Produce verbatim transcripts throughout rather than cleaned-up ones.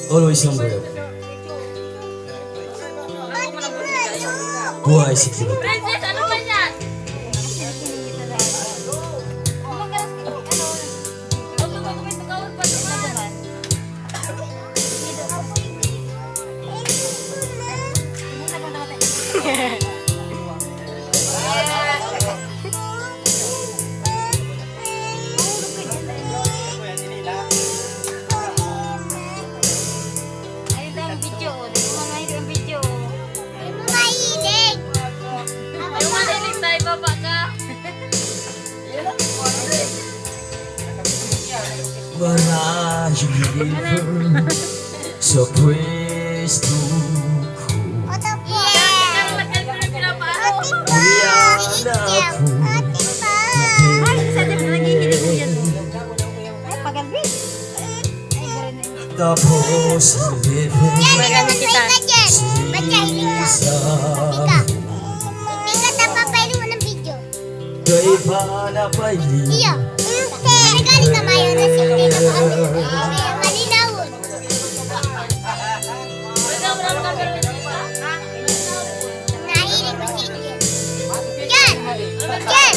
Always number. Buhay si Kiro. Ay, ang video. Dali mo mahilig ang video. Dali mo mahilig. Ayaw mahilig tayo, baba ka. Marahil sa pwesto ko. Yan ako. Ay, sa dyan, naghihiling ko yan. Ay, pagalbi. Tapos, living. Yan, maganda kita. Ba't ka hiling ka? Hindi ka tapapailing mo ng video. Kaiba na pailing. Iya. Nagaling ka mayo na si Malinaw. Nahiling ko si Angel. Jan! Jan!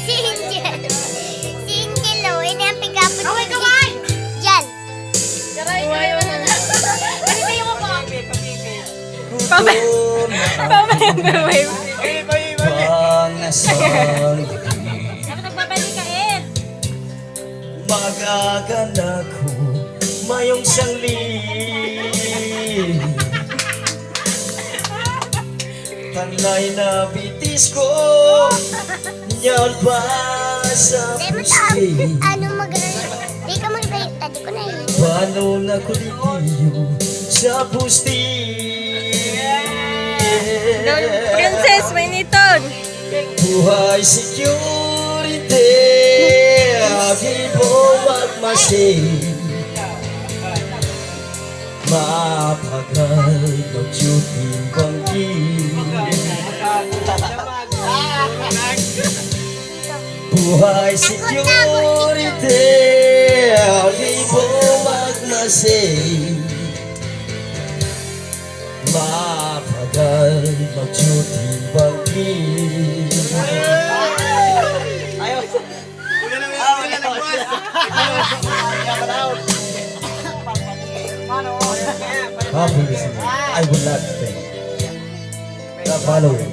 Si Angel. Si Angel, oh. Ini ang pagkapot ni Jan. Pamay-, pamay-, pamay-, pamay. Pang nasal. Dapat nagbabalik ka, Ed. Magagana ko, mayong sangli. Tanlay na bitis ko, nyan pa sa pusti. Ano, magaling? Di ka magaling, tadi ko na eh. Paano na ko ditiyo sa pusti? Princess, mainiton. Buhay security, agi po magmasi. Mapagal mag-duty banggi. Buhay security, agi po magmasi. Mapagal mag-duty banggi. Obviously, I would like to think the following.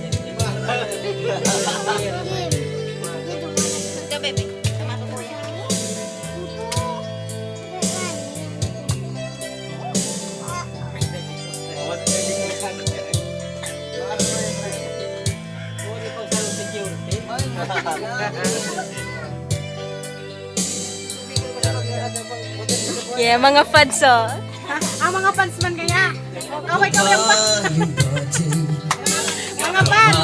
Yeah, mga fans, oh. Ang mga fans man kaya. Kaway-kaway ang pa-, mga fans.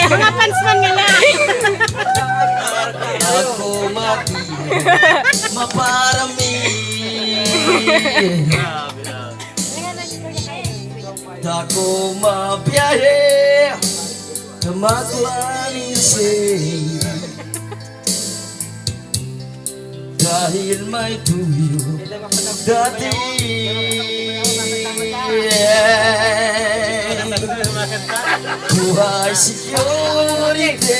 Mga fans man kaya. Ako mati, maparami. Dako mabiyahe, kamakuan isip. Dahil may tuyo dati. Buhay security,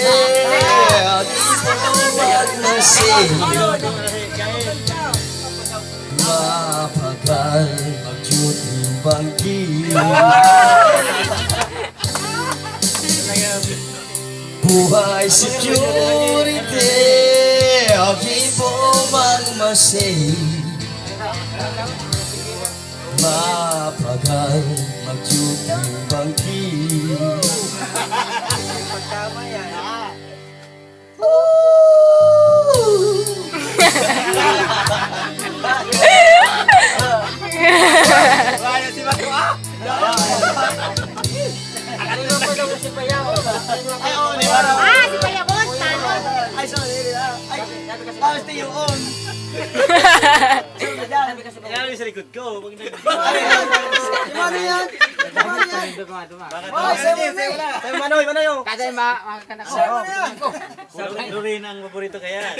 at ito magmasi. Mapagal mag-duty banggi. Buhay security, agi po magmasi. Mapagal mag-duty banggi. Raya si Marco, ah! Ay, oo, di ba? Ah, si Kuya Bot, paano? Ay, sorry, di ba? Ay, tapos tayo on. Sino ka dyan? Sabi sa likod ko, wag na. Ay, si Manoy yan. Si Manoy yan. Bakit? Oh, si Manoy. Si Manoy, Manoy, oh. Kada yung mga, mga kanak-, si Manoy yan. Lorraine ang paborito kaya.